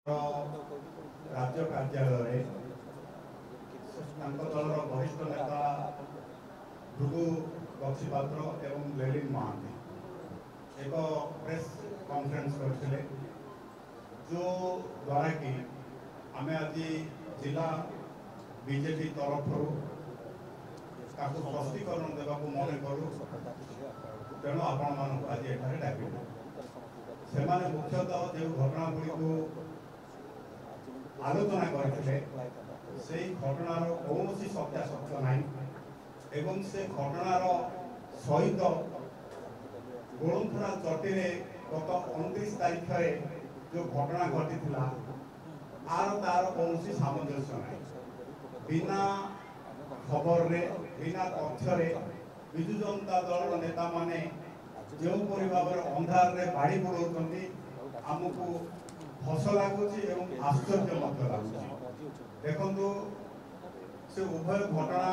ରାଜ୍ୟ କାର୍ଯ୍ୟାଳୟରେ ତାଙ୍କ ଦଳର ବରିଷ୍ଠ ନେତା ଭୃଗୁ ବକ୍ସିପାତ୍ର ଏବଂ ଲେଲିନ ମହାନ୍ତି ଏକ ପ୍ରେସ୍ କନଫରେନ୍ସ କରିଥିଲେ, ଯେଉଁ ଦ୍ୱାରା କି ଆମେ ଆଜି ଜିଲ୍ଲା ବିଜେପି ତରଫରୁ ତାକୁ ସ୍ପଷ୍ଟୀକରଣ ଦେବାକୁ ମନେ କରୁ। ତେଣୁ ଆପଣମାନଙ୍କୁ ଆଜି ଏଠାରେ ଡାକିଲୁ। ସେମାନେ ମୁଖ୍ୟତଃ ଯେଉଁ ଘଟଣା ଗୁଡ଼ିକୁ ଆଲୋଚନା କରିଥିଲେ, ସେଇ ଘଟଣାର କୌଣସି ସତ୍ୟାସତ୍ୟ ନାହିଁ ଏବଂ ସେ ଘଟଣାର ସହିତ ଗୋଳନ୍ଥରା ଚଟିରେ ଗତ 29 ତାରିଖରେ ଯେଉଁ ଘଟଣା ଘଟିଥିଲା ଆର ତାର କୌଣସି ସାମଞ୍ଜସ୍ୟ ନାହିଁ। ବିନା ଖବରରେ, ବିନା ତଥ୍ୟରେ ବିଜୁ ଜନତା ଦଳର ନେତାମାନେ ଯେଉଁପରି ଭାବରେ ଅନ୍ଧାରରେ ବାଡ଼ି ବୁଲାଉଛନ୍ତି, ଆମକୁ ହସ ଲାଗୁଛି ଏବଂ ଆଶ୍ଚର୍ଯ୍ୟ ମଧ୍ୟ ଲାଗୁଛି। ଦେଖନ୍ତୁ, ସେ ଉଭୟ ଘଟଣା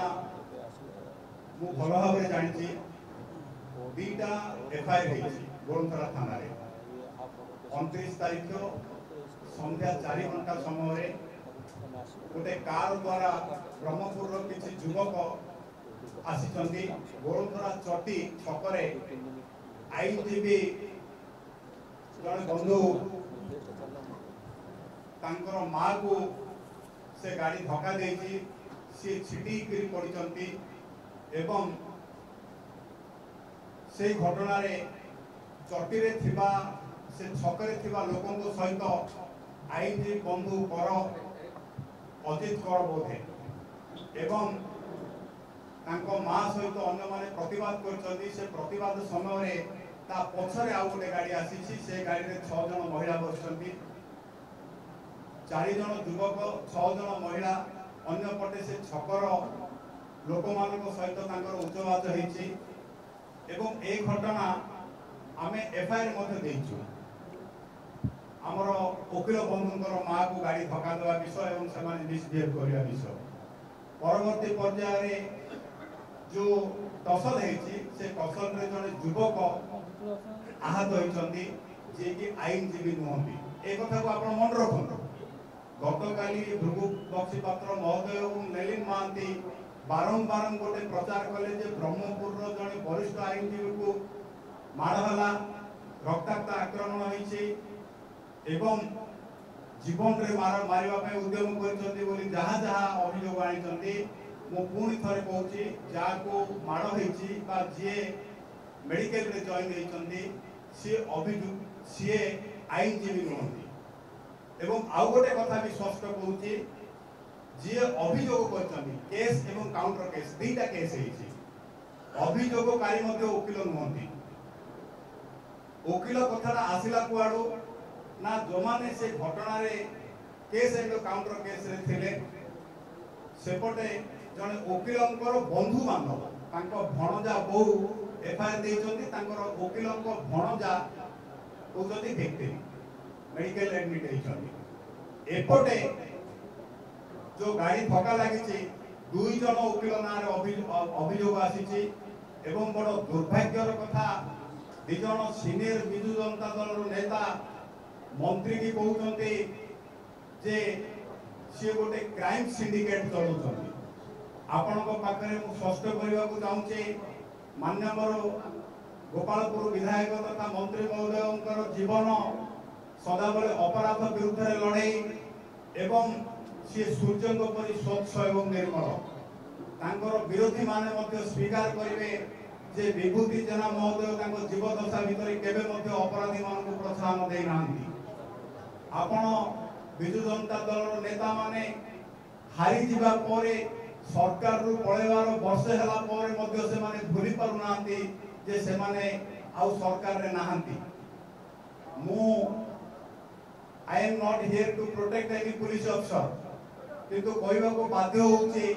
ମୁଁ ଭଲ ଭାବରେ ଜାଣିଛି। 2ଟା ଏଫଆଇଆର ହେଇଛି ଗୋଳନ୍ଥରା ଥାନାରେ। 29 ତାରିଖ ସନ୍ଧ୍ୟା 4 ଘଣ୍ଟା ସମୟରେ ଗୋଟେ କାର ଦ୍ୱାରା ବ୍ରହ୍ମପୁରର କିଛି ଯୁବକ ଆସିଛନ୍ତି। ଗୋଳନ୍ଥରା ଚଟି ଛକରେ ଆଇନଜୀବୀ ଜଣେ ବନ୍ଧୁ, ତାଙ୍କର ମାକୁ ସେ ଗାଡ଼ି ଧକ୍କା ଦେଇଛି, ସିଏ ଛିଟିକିରି ପଡ଼ିଛନ୍ତି ଏବଂ ସେଇ ଘଟଣାରେ ଚଟିରେ ଥିବା, ସେ ଛକରେ ଥିବା ଲୋକଙ୍କ ସହିତ ଆଇନଜୀବୀ ବନ୍ଧୁ କର, ଅଜିତ କର ବୋଧେ, ଏବଂ ତାଙ୍କ ମା ସହିତ ଅନ୍ୟମାନେ ପ୍ରତିବାଦ କରିଛନ୍ତି। ସେ ପ୍ରତିବାଦ ସମୟରେ ତା ପଛରେ ଆଉ ଗୋଟେ ଗାଡ଼ି ଆସିଛି। ସେ ଗାଡ଼ିରେ 6 ଜଣ ମହିଳା ବସିଛନ୍ତି, 4 ଜଣ ଯୁବକ, 6 ଜଣ ମହିଳା। ଅନ୍ୟପଟେ ସେ ଛକର ଲୋକମାନଙ୍କ ସହିତ ତାଙ୍କର ଉଚ୍ଚବାଚ ହେଇଛି ଏବଂ ଏ ଘଟଣା ଆମେ ଏଫଆଇଆର ମଧ୍ୟ ଦେଇଛୁ, ଆମର ଓକିଲ ବନ୍ଧୁଙ୍କର ମାକୁ ଗାଡ଼ି ଧକ୍କା ଦେବା ବିଷୟ ଏବଂ ସେମାନେ ମିସବିହେଭ୍ କରିବା ବିଷୟ। ପରବର୍ତ୍ତୀ ପର୍ଯ୍ୟାୟରେ ଯେଉଁ ଟସଲ ହେଇଛି, ସେ ଟସଲରେ ଜଣେ ଯୁବକ ଆହତ ହୋଇଛନ୍ତି, ଯିଏକି ଆଇନଜୀବୀ ନୁହନ୍ତି। ଏ କଥାକୁ ଆପଣ ମନେ ରଖନ୍ତୁ। ଗତକାଲି ଭୃଗୁ ବକ୍ସିପାତ୍ର ମହୋଦୟ ଏବଂ ଲେଲିନ ମହାନ୍ତି ବାରମ୍ବାର ଗୋଟେ ପ୍ରଚାର କଲେ ଯେ ବ୍ରହ୍ମପୁରର ଜଣେ ବରିଷ୍ଠ ଆଇନଜୀବୀକୁ ମାଡ଼ ହେଲା, ରକ୍ତାକ୍ତ ଆକ୍ରମଣ ହେଇଛି ଏବଂ ଜୀବନରେ ମାରିବା ପାଇଁ ଉଦ୍ୟମ କରିଛନ୍ତି ବୋଲି ଯାହା ଯାହା ଅଭିଯୋଗ ଆଣିଛନ୍ତି। ମୁଁ ପୁଣି ଥରେ କହୁଛି, ଯାହାକୁ ମାଡ଼ ହେଇଛି ବା ଯିଏ ମେଡିକାଲରେ ଜଏନ୍ ହେଇଛନ୍ତି, ସିଏ ଅଭିଯୁକ୍ତ, ସିଏ ଆଇନଜୀବୀ ନୁହନ୍ତି। ଏବଂ ଆଉ ଗୋଟେ କଥା ବି ସ୍ପଷ୍ଟ କହୁଛି, ଯିଏ ଅଭିଯୋଗ କରିଛନ୍ତି, କେସ୍ ଏବଂ କାଉଣ୍ଟର କେସ୍, 2ଟା କେସ୍ ହେଇଛି, ଅଭିଯୋଗକାରୀ ମଧ୍ୟ ଓକିଲ ନୁହନ୍ତି। ଓକିଲ କଥାଟା ଆସିଲା କୁଆଡୁ ନା, ଯେଉଁମାନେ ସେ ଘଟଣାରେ କେସ୍ ଆଣ୍ଡ କାଉଣ୍ଟର କେସ୍ରେ ଥିଲେ, ସେପଟେ ଜଣେ ଓକିଲଙ୍କର ବନ୍ଧୁ ବାନ୍ଧବ, ତାଙ୍କ ଭଣଜା ବୋହୂ ଏଫଆଇଆର ଦେଇଛନ୍ତି। ତାଙ୍କର ଓକିଲଙ୍କ ଭଣଜା କହୁଛନ୍ତି ଭିକ୍ଟିମ୍, ମେଡିକାଲ ଆଡମିଟ୍ ହେଇଛନ୍ତି। ଏପଟେ ଯୋଉ ଗାଡ଼ି ଧକ୍କା ଲାଗିଛି, 2 ଜଣ ଓକିଲ ନାଁରେ ଅଭିଯୋଗ ଆସିଛି ଏବଂ ବଡ଼ ଦୁର୍ଭାଗ୍ୟର କଥା, 2 ଜଣ ସିନିୟର ବିଜୁ ଜନତା ଦଳର ନେତା ମନ୍ତ୍ରୀକି କହୁଛନ୍ତି ଯେ ସିଏ ଗୋଟେ କ୍ରାଇମ ସିଣ୍ଡିକେଟ୍ ଚଳାଉଛନ୍ତି। ଆପଣଙ୍କ ପାଖରେ ମୁଁ ସ୍ପଷ୍ଟ କରିବାକୁ ଚାହୁଁଛି, ମାନ୍ୟବର ଗୋପାଳପୁର ବିଧାୟକ ତଥା ମନ୍ତ୍ରୀ ମହୋଦୟଙ୍କର ଜୀବନ ସଦାବେଳେ ଅପରାଧ ବିରୁଦ୍ଧରେ ଲଢ଼େଇ ଏବଂ ସିଏ ସୂର୍ଯ୍ୟଙ୍କ ପରି ସ୍ୱଚ୍ଛ ଏବଂ ନିର୍ମଳ। ତାଙ୍କର ବିରୋଧୀମାନେ ମଧ୍ୟ ସ୍ୱୀକାର କରିବେ ଯେ ବିଭୂତି ଜେନା ମହୋଦୟ ତାଙ୍କ ଜୀବଦଶା ଭିତରେ କେବେ ମଧ୍ୟ ଅପରାଧୀମାନଙ୍କୁ ପ୍ରୋତ୍ସାହନ ଦେଇନାହାନ୍ତି। ଆପଣ ବିଜୁ ଜନତା ଦଳର ନେତାମାନେ ହାରିଯିବା ପରେ, ସରକାରରୁ ପଳେଇବାର ବର୍ଷେ ହେଲା ପରେ ମଧ୍ୟ ସେମାନେ ଭୁଲି ପାରୁନାହାନ୍ତି ଯେ ସେମାନେ ଆଉ ସରକାରରେ ନାହାନ୍ତି। ମୁଁ I am not here to protect any police officer, କିନ୍ତୁ କହିବାକୁ ବାଧ୍ୟ ହେଉଛି,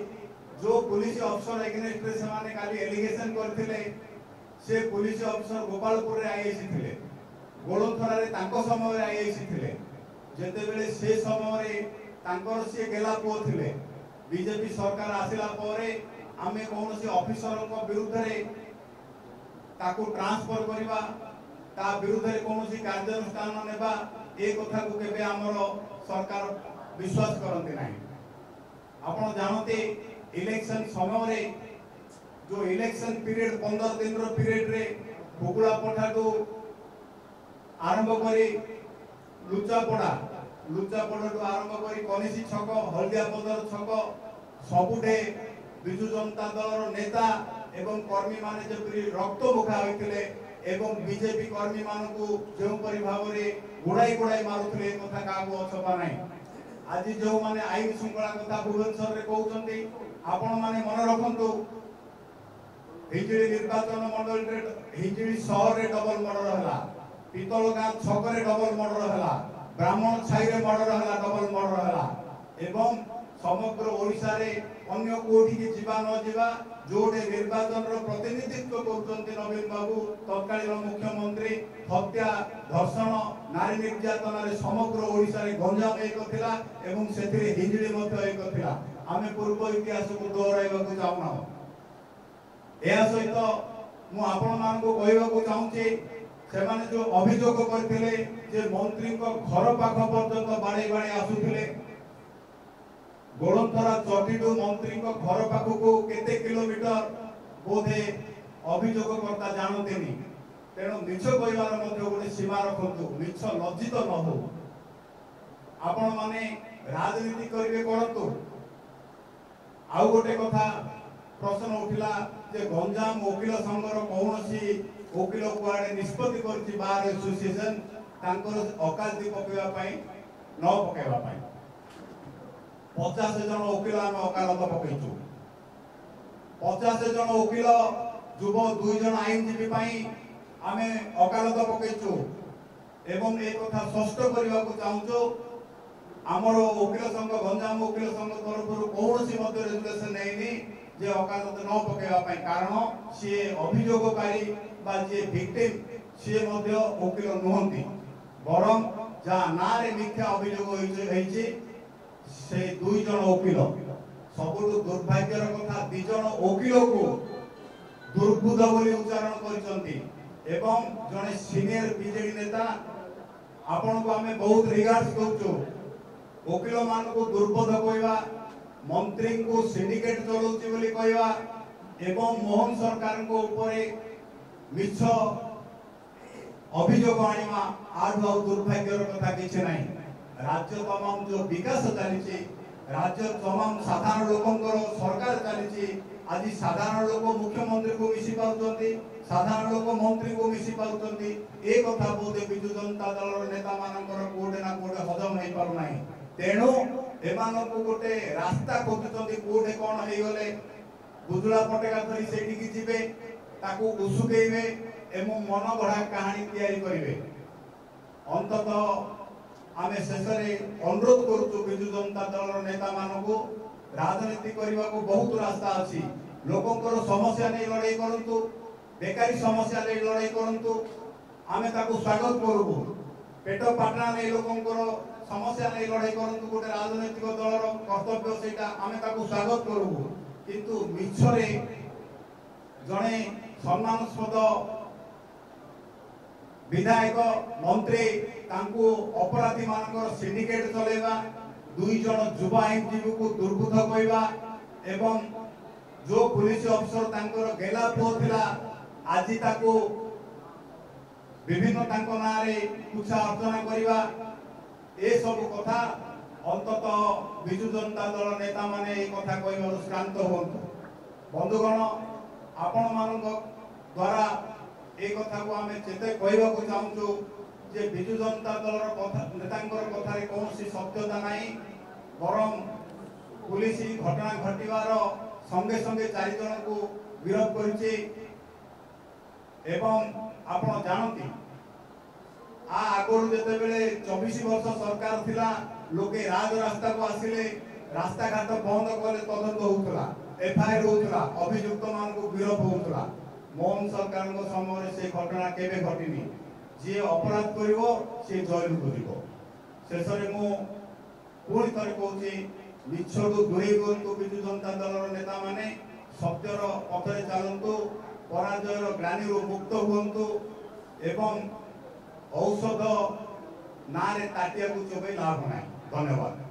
ଯେଉଁ ପୁଲିସ ଅଫିସର ଏଗେନଷ୍ଟରେ ସେମାନେ କାଲି ଏଲିଗେସନ କରିଥିଲେ, ସେ ପୁଲିସ ଅଫିସର ଗୋପାଳପୁରରେ ଆଇଆଇସି ଥିଲେ, ଗୋଳନ୍ଥରାରେ ତାଙ୍କ ସମୟରେ ଆଇଆଇସି ଥିଲେ। ଯେତେବେଳେ ସେ ସମୟରେ ତାଙ୍କର ସିଏ ଗେଲା ପୁଅ ଥିଲେ। ବିଜେପି ସରକାର ଆସିଲା ପରେ ଆମେ କୌଣସି ଅଫିସରଙ୍କ ବିରୁଦ୍ଧରେ ତାକୁ ଟ୍ରାନ୍ସଫର କରିବା, ତା ବିରୁଦ୍ଧରେ କୌଣସି କାର୍ଯ୍ୟାନୁଷ୍ଠାନ ନେବା, ଏ କଥାକୁ କେବେ ଆମର ସରକାର ବିଶ୍ୱାସ କରନ୍ତି ନାହିଁ। ଆପଣ ଜାଣନ୍ତି, ଇଲେକ୍ସନ ସମୟରେ ଯୋଉ ଇଲେକ୍ସନ ପିରିୟଡ, 15 ଦିନର ପିରିୟଡରେ ହୁଗୁଳା ପଠାଠୁ ଆରମ୍ଭ କରି ଲୁଚାପଡ଼ା, ଲୁଚାପଡ଼ାଠୁ ଆରମ୍ଭ କରି କନିଷି ଛକ, ହଳଦିଆପଦର ଛକ, ସବୁଠେ ବିଜୁ ଜନତା ଦଳର ନେତା ଏବଂ କର୍ମୀମାନେ ଯେପରି ରକ୍ତମୁଖା ହୋଇଥିଲେ ଏବଂ ବିଜେପି କର୍ମୀମାନଙ୍କୁ ଯେଉଁପରି ଭାବରେ ଗୋଡ଼ାଇ ଗୋଡ଼ାଇ ମାରୁଥିଲେ, ଏ କଥା କାହାକୁ ଅଛପା ନାହିଁ। ଆଜି ଯେଉଁମାନେ ଆଇନ ଶୃଙ୍ଖଳା କଥା ଭୁବନେଶ୍ୱରରେ କହୁଛନ୍ତି, ଆପଣମାନେ ମନେ ରଖନ୍ତୁ, ହିଞ୍ଜିଳି ନିର୍ବାଚନ ମଣ୍ଡଳୀରେ ହିଞ୍ଜିଳି ସହରରେ ଡବଲ ମର୍ଡର ହେଲା, ପିତଳ ଗାଁ ଛକରେ ଡବଲ ମର୍ଡର ହେଲା, ବ୍ରାହ୍ମଣ ଛାଇରେ ମର୍ଡର ହେଲା, ଡବଲ ମର୍ଡର ହେଲା ଏବଂ ସମଗ୍ର ଓଡ଼ିଶାରେ ଅନ୍ୟ କୋଉଠିକି ଯିବା ନ ଯିବା, ଯୋଉଠି ନିର୍ବାଚନର ପ୍ରତିନିଧିତ୍ୱ କରୁଛନ୍ତି ନବୀନ ବାବୁ, ତତ୍କାଳୀନ ମୁଖ୍ୟମନ୍ତ୍ରୀ, ହତ୍ୟା, ଧର୍ଷଣ, ନାରୀ ନିର୍ଯାତନାରେ ସମଗ୍ର ଓଡ଼ିଶାରେ ଗଞ୍ଜାମ ଏକ ଥିଲା ଏବଂ ସେଥିରେ ହିଞ୍ଜିଳି ମଧ୍ୟ ଏକ ଥିଲା। ଆମେ ପୂର୍ବ ଇତିହାସକୁ ଦୋହରାଇବାକୁ ଚାହୁଁନାହୁଁ। ଏହା ସହିତ ମୁଁ ଆପଣମାନଙ୍କୁ କହିବାକୁ ଚାହୁଁଛି, ସେମାନେ ଯୋଉ ଅଭିଯୋଗ କରିଥିଲେ ଯେ ମନ୍ତ୍ରୀଙ୍କ ଘର ପାଖ ପର୍ଯ୍ୟନ୍ତ ବାଡ଼େଇ ବାଡ଼େଇ ଆସୁଥିଲେ, ଗୋଳନ୍ଥରା ଚଟିଠୁ ମନ୍ତ୍ରୀଙ୍କ ଘର ପାଖକୁ କେତେ କିଲୋମିଟର ବୋଧେ ଅଭିଯୋଗକର୍ତ୍ତା ଜାଣନ୍ତିନି। ତେଣୁ ମିଛ କହିବାର ମଧ୍ୟ ଗୋଟେ ସୀମା ରଖନ୍ତୁ, ମିଛ ଲଜ୍ଜିତ ନ ହଉ। ଆପଣମାନେ ରାଜନୀତି କରିବେ, କରନ୍ତୁ। ଆଉ ଗୋଟେ କଥା ପ୍ରଶ୍ନ ଉଠିଲା ଯେ ଗଞ୍ଜାମ ଓକିଲ ସଂଘର କୌଣସି ଓକିଲ କୁଆଡ଼େ ନିଷ୍ପତ୍ତି କରିଛି ବାର ଆସୋସିଏସନ ତାଙ୍କର ଅକାଲତି ପକେଇବା ପାଇଁ ନ ପକେଇବା ପାଇଁ। 50 ଜଣ ଓକିଲ ଆମେ ଅକାଲତ ପକେଇଛୁ। 50 ଜଣ ଓକିଲ, ଯୁବ 2 ଜଣ ଆଇନଜୀବୀ ପାଇଁ ଆମେ ଅକାଲତ ପକେଇଛୁ ଏବଂ ଏ କଥା ସ୍ପଷ୍ଟ କରିବାକୁ ଚାହୁଁଛୁ, ଆମର ଓକିଲ ସଂଘ, ଗଞ୍ଜାମ ଓକିଲ ସଂଘ ତରଫରୁ କୌଣସି ମଧ୍ୟ ରେଜୁଲେସନ ନେଇନି ଯେ ଅକାଲତ ନ ପକେଇବା ପାଇଁ। କାରଣ ସିଏ ଅଭିଯୋଗକାରୀ ବା ଯିଏ ଭିକ୍ଟିମ ସିଏ ମଧ୍ୟ ଓକିଲ ନୁହନ୍ତି, ବରଂ ଯାହା ନାଁରେ ମିଥ୍ୟା ଅଭିଯୋଗ ହେଇଛି ସେ 2 ଜଣ ଓକିଲ। ସବୁଠୁ ଦୁର୍ଭାଗ୍ୟର କଥା, 2 ଜଣ ଓକିଲକୁ ଦୁର୍ବୁଦ୍ଧ ବୋଲି ଉଚ୍ଚାରଣ କରିଛନ୍ତି ଏବଂ ଜଣେ ସିନିୟର ବିଜେଡି ନେତା, ଆପଣଙ୍କୁ ଆମେ ବହୁତ ରିଗାର୍ଡସ ଦଉଛୁ, ଓକିଲମାନଙ୍କୁ ଦୁର୍ବୋଧ କହିବା, ମନ୍ତ୍ରୀଙ୍କୁ ସିଣ୍ଡିକେଟ ଚଲାଉଛି ବୋଲି କହିବା ଏବଂ ମୋହନ ସରକାରଙ୍କ ଉପରେ ମିଛ ଅଭିଯୋଗ ଆଣିବା, ଆଠୁ ଆଉ ଦୁର୍ଭାଗ୍ୟର କଥା କିଛି ନାହିଁ। ରାଜ୍ୟ ତମାମ ଯୋଉ ବିକାଶ ଚାଲିଛି, ରାଜ୍ୟ ତମାମ ସାଧାରଣ ଲୋକଙ୍କର ସରକାର ଚାଲିଛି, ଆଜି ସାଧାରଣ ଲୋକ ମୁଖ୍ୟମନ୍ତ୍ରୀକୁ ମିଶି ପାରୁଛନ୍ତି, ସାଧାରଣ ଲୋକ ମନ୍ତ୍ରୀକୁ ମିଶି ପାରୁଛନ୍ତି, ଏ କଥା ବୋଧେ ବିଜୁ ଜନତା ଦଳର ନେତାମାନଙ୍କର କୋଉଠି ନା କୋଉଠି ହଜମ ହେଇପାରୁନାହିଁ। ତେଣୁ ଏମାନଙ୍କୁ ଗୋଟେ ରାସ୍ତା ଖୋଜୁଛନ୍ତି, କୋଉଠି କଣ ହେଇଗଲେ ବୁଜୁଳା ପଟେକା ଧରି ସେଇଠିକି ଯିବେ, ତାକୁ ଉସୁକେଇବେ ଏବଂ ମନ ଗଢ଼ା କାହାଣୀ ତିଆରି କରିବେ। ଅନ୍ତତଃ ଆମେ ଶେଷରେ ଅନୁରୋଧ କରୁଛୁ ବିଜୁ ଜନତା ଦଳର ନେତାମାନଙ୍କୁ, ରାଜନୀତି କରିବାକୁ ବହୁତ ରାସ୍ତା ଅଛି, ଲୋକଙ୍କର ସମସ୍ୟା ନେଇ ଲଢ଼େଇ କରନ୍ତୁ, ବେକାରୀ ସମସ୍ୟା ନେଇ ଲଢ଼େଇ କରନ୍ତୁ, ଆମେ ତାକୁ ସ୍ୱାଗତ କରିବୁ। ପେଟ ପାଟଣା ନେଇ ଲୋକଙ୍କର ସମସ୍ୟା ନେଇ ଲଢ଼େଇ କରନ୍ତୁ, ଗୋଟେ ରାଜନୈତିକ ଦଳର କର୍ତ୍ତବ୍ୟ ସେଇଟା, ଆମେ ତାକୁ ସ୍ୱାଗତ କରିବୁ। କିନ୍ତୁ ମିଛରେ ଜଣେ ସମ୍ମାନସ୍ପଦ ବିଧାୟକ, ମନ୍ତ୍ରୀ, ତାଙ୍କୁ ଅପରାଧୀମାନଙ୍କର ସିଣ୍ଡିକେଟ ଚଲେଇବା, 2 ଜଣ ଯୁବ ଆଇନଜୀବୀକୁ ଦୁର୍ବୃତ୍ତ କହିବା ଏବଂ ଯୋଉ ପୁଲିସ ଅଫିସର ତାଙ୍କର ଗେଲା ପୁଅ ଥିଲା, ଆଜି ତାକୁ ବିଭିନ୍ନ ତାଙ୍କ ନାଁରେ କୁଛା ଅର୍ଚ୍ଚନା କରିବା, ଏସବୁ କଥା ଅନ୍ତତଃ ବିଜୁ ଜନତା ଦଳ ନେତାମାନେ ଏ କଥା କହିବାରୁ ଶ୍ରାନ୍ତ ହୁଅନ୍ତୁ। ବନ୍ଧୁଗଣ, ଆପଣମାନଙ୍କ ଦ୍ୱାରା ଏ କଥାକୁ ଆମେ ଯେତେ କହିବାକୁ ଚାହୁଁଛୁ ଯେ ବିଜୁ ଜନତା ଦଳର କଥା, ନେତାଙ୍କର କଥାରେ କୌଣସି ସତ୍ୟତା ନାହିଁ, ବରଂ ପୁଲିସ ଘଟଣା ଘଟିବାର ସଙ୍ଗେ ସଙ୍ଗେ 4 ଜଣଙ୍କୁ ଗିରଫ କରିଛି ଏବଂ ଆପଣ ଜାଣନ୍ତି, ଆ ଆଗରୁ ଯେତେବେଳେ 24 ବର୍ଷ ସରକାର ଥିଲା, ଲୋକେ ରାଜରାସ୍ତାକୁ ଆସିଲେ, ରାସ୍ତାଘାଟ ବନ୍ଦ କଲେ, ତଦନ୍ତ ହଉଥିଲା, ଏଫଆଇଆର ହଉଥିଲା, ଅଭିଯୁକ୍ତମାନଙ୍କୁ ଗିରଫ ହଉଥିଲା। ମୋହନ ସରକାରଙ୍କ ସମୟରେ ସେ ଘଟଣା କେବେ ଘଟିନି। ଯିଏ ଅପରାଧ କରିବ ସିଏ ଜେଲକୁ ଯିବ। ଶେଷରେ ମୁଁ ପୁଣି ଥରେ କହୁଛି, ମିଛଠୁ ଦୂରେଇ ରୁହନ୍ତୁ ବିଜୁ ଜନତା ଦଳର ନେତାମାନେ, ସତ୍ୟର ପଥରେ ଚାଲନ୍ତୁ, ପରାଜୟର ଗ୍ଲାନିରୁ ମୁକ୍ତ ହୁଅନ୍ତୁ ଏବଂ ଔଷଧ ନାଁରେ ତାଟିଆକୁ ଚୋବେଇ ଲାଭ ନାହିଁ। ଧନ୍ୟବାଦ।